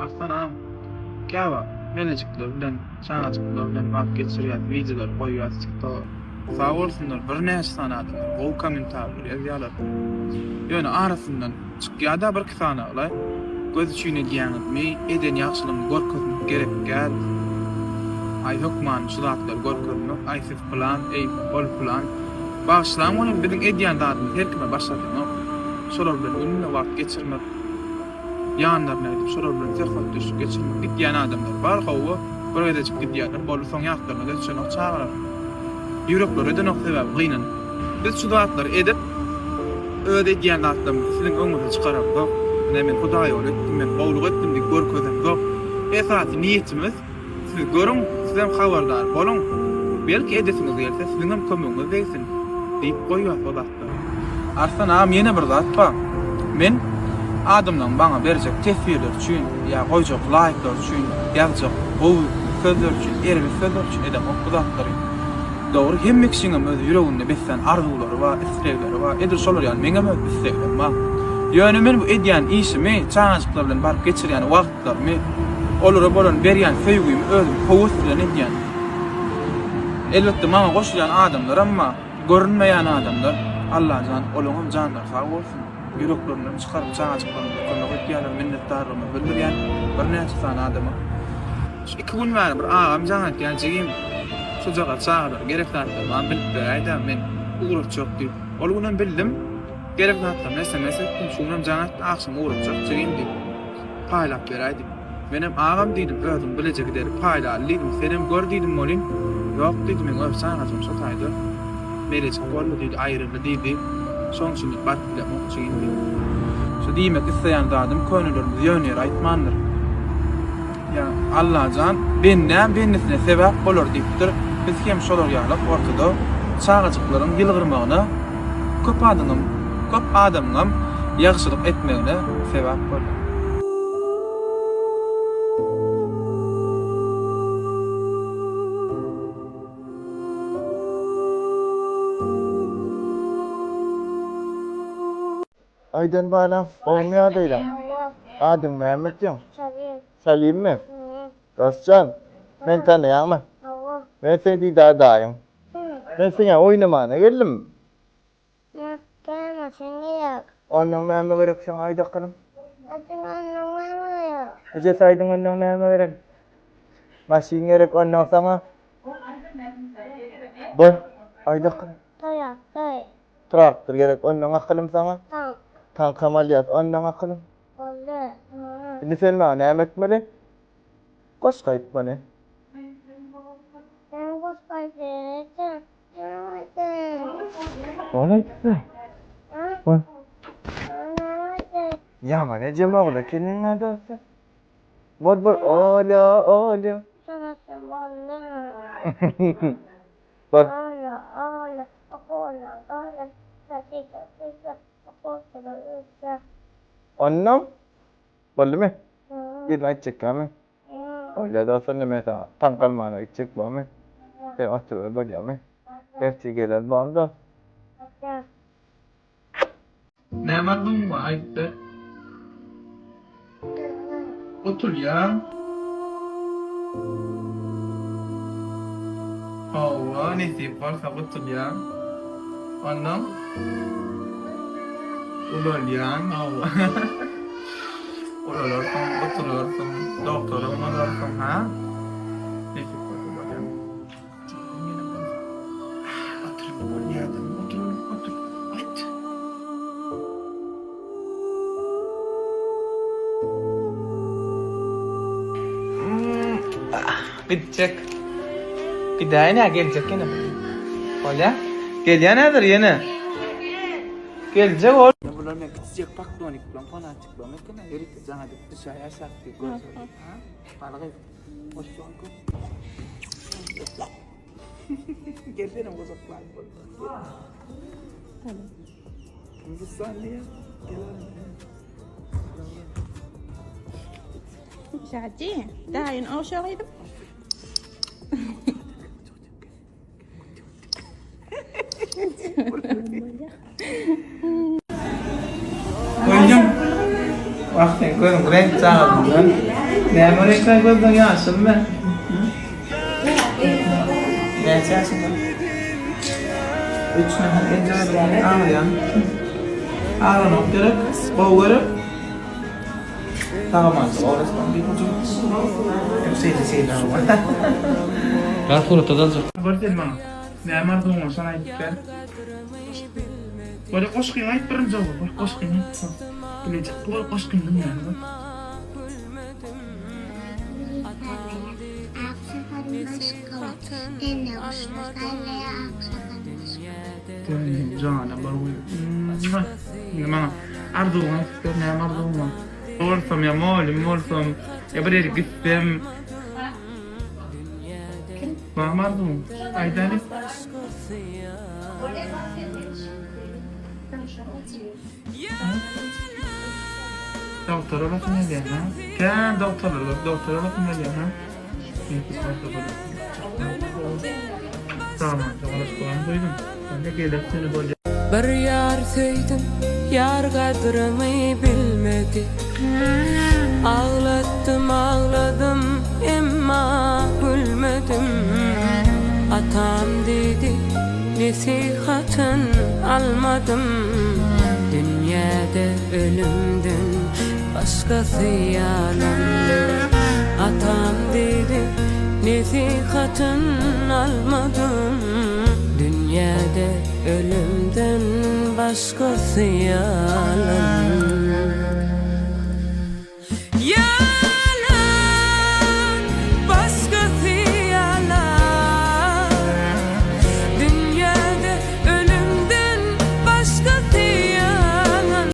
Arslan agam käwagt melejikler bilen çagajyklar bilen wagt geçirýäs wideolar goýýas tiktoga. Sag bolsunlar birnäçe sany adamlar gowy kommentariler ýazýarlar. Ýöne arasyndan çykýada birki sanaglay göz üçin edýäňizmi eden ýagşylygyňy görkezmek gerek däl aý hökmany şu zatlary görkezmek aý siz pylan eý ol pylan bagyşlaň welin biziň edýän zadymyz her kime başardanok şolar bilen günde wagt geçirmek ýanlaryna gidip şolar bilen söhbetdeşlik geçirmek gidýän adamlar bar hawa bir gezejik gidýärler boldy soň ýatlaryna-da düşenok çagalar ýürekleri edenok sebäbi gynanyp biz şu zatlary edip öz edýän zatlarymyzy siziň öňüňize çykaramzok ine men hudaýýoly etdim men gowulyk etdim diýip görkezemzok esasy niýetimiz Siz görüň, sizem habardar boluň, belki edesiňiz gelse siziňem kömegiňiz degsin diýip goýýas o zatlary. Arslan agam ýene bir zat bar. Men adamlaryň maňa berjek teswirleri üçin ýa goýjak laýklary üçin, ýazjak gowy sözleri üçin, erbet sözleri üçin edemok bu zatlary. Dogry hemme kişiňem öz ýüreginde beslän arzuwlary bar, islegleri bar. Edil şolar ýaly meňem öz isleglerim bar. Ýöne men bu edýän işimi çagajyklar bilen baryp geçirýän wagt Zatlarymy, olara bolan berýän söýgimi özüm höwes bilen edýän. Elbetde maňa goşulýan adamlaram bar, görünmeýän adamlar. Allajan olaňam janlary sag bolsun. Ýüreklerinden çykaryp çagajyklarymyza kömek edýärler, minnetdarlygymy bildirýän birnäçe sany adama. Şu iki gün bäri bir agam jaň etýär, jigim şujagaz çagalara gerek zatlary maňa bilip beräýdä, men ugratjak diýip. Ol günem bildim, gerek zatlaryny sms etdim, şu günem jaň etdi, agşam ugratjak jigim diýip. Paýlap beräý diýip. Menem agam diýdim, özüň bileje gideli paýlaly diýdim, senem gör diýdim welin, ýok diýdi, meň öz çagajygym şo taýda melejik boldy diýdi, aýryldy diýdi, şoň üçin diýip baryp bilemok jigim diýdi. Şu diýmek isleýän zadym könelerimiz ýöne ýere aýtmandyr. Ýa Allajan bendäň bendesine sebäp bolar diýipdir, biz hem şolar ýalak ortada çagajyklaryň ýylgyrmagyna köp adamyň köp adamyňam ýagşylyk etmegine sebäp bolýar. Aýdan balam, gowumy ýagdaýlaň? Adyň näme seň? Salim. Salimmi? Dostjan, meni tanaýaňmy? Hawa. Men seň Didar daýyň. Men siňe oýnamana geldim. Näme maşyn gerek. Onnoň näme gerek saňa aýt bakalym. Aýdyň onnoň näme gerek. Ejesi aýdyň onnoň näme gerek. Maşyn gerek onnoň saňa. Bol aýt bakalym. Traktor. Traktor gerek onnoň akylym saňa. Tank. Tankam alýas onnoň akylym. Boldy. Indi sen maňa näme etmeli? Goşgy aýtmaly. Sen goşgy aýtsaň. Bol aýtsa. Bol. Ýaman ejem ogly ekeniň-ä dostum. Bol bol ola ola. Bol. Onnoň boldumy? Gelin aýtjakmy? Bolýa dost onda men saňa taňk almana gitjek bormy? Sen oturyber bolýamy? Ertir geler bormy dost? Näme arzuwyň bar aýt ber. Gutulýaň. Hawa nesip bolsa gutulýaň. Onnoň ulalýaň hawa. Ulalarsyň, gutularsyň, dogtoram bolarsyň, ha? Nesip bolsa bolýar. Oturyp bolýar-da, otur, otur, aýt. Gitjek. Gidäýin-ä, geljek ýene. Bolýa? Gelýän häzir ýene. Geljek ol. Bular men kiçijek paklonik bilen fanatik bilen eken, ýörite jaň edip düşäýýär şak diýip görse. Ha? Balygy. Hoşçagal köp. Gelsene gujaklaýyn. Kim gyssandy ya? Gel oğlum. Şaji, daýyn ogşagydyp. Goýdum. Wah sen gözüň renk çagadyndan. Näme reňkde gözleň ýaşylmy? Näçe ýaşyňda? Üç näme eljeňiz agyrýan. Agranok gerek. Gowy gerek. Sagamanjyk olasdan bir bujuk. Hem şeýle şeýle. Gel surata daljak. Bor sen maňa. Näme arzuwyň bar şony aýdyp ber. Bolýa goşgyňy aýt birinji ogul. Bol goşgyňy aýt. Bilejek bol goşgyňy diňläli bol. Jana bir goý. Indi maňa arzuwyňy aýdyp ber, näme arzuwyň bar? Bolsam ýa mugallym bolsam, ýa bir ýere gitsem. Barmy arzuwyň? Aýdaly. Dogtor olasym gelýär, ha? Kän dogtorlar görüp dogtor olasym gelýär, ha? Bir ýar söýdüm, ýar gadrymy bilmedi. Aglatdym, agladym, emma gülmedim. Atam diýdi, nesihatyn almadym. Dünýäde ölümden başgasy ýalan. Atam diýdi, nesihatyn almadym. Dünýäde ölümden başgasy ýalan. Ýalan, başgasy ýalan. Dünýäde ölümden başgasy ýalan.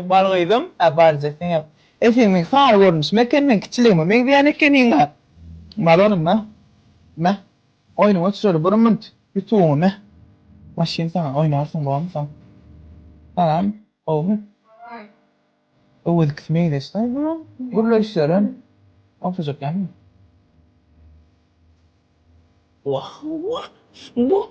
Bar gyzym, a barja seňem. E sen meň sary görnüşim eken, meň kiçiligime meňzeýän ekeniň-ä. Bar oglum, me. Me. Oýnuňa öçüreli bir munt. Ýutugyňy me. Maşyn saňa, oýnarsyň bormy soň. Salam, gowumy? Öwez ikisi meňzeş-dä bulaň. Gürleşişlerem ogşajak dälmi? Wah, wah, wah.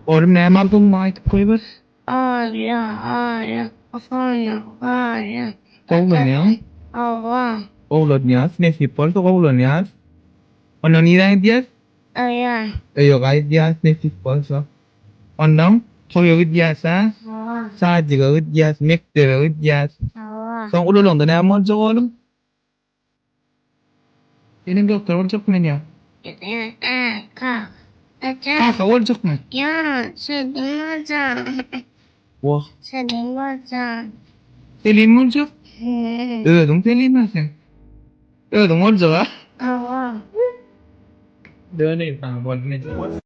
Oglum näme aldygyňy maňa aýdyp goýber. Alýa, alýa, alýa, alýa. Gowlanýaň? Hawa. Gowlanýas, nesip bolsa gowlanýas. Onda nirä gidýäs? Öýe. Öýe gaýdýas nesip bolsa. Onnoň toýa gidýäs hä? Hawa. Sadige gidýäs, mekdebe gidýäs. Hawa. Soň ulalaňda näme boljak oglum? Senem doktor boljakmy men ýa? Kaka. Kaka boljakmy? Ýa, Selim boljak. Wah. Selim boljak. Selim boljak? Özüň Selim-ä sen. Özüň boljak-a? Hawa. Döneýin saňa boldy men.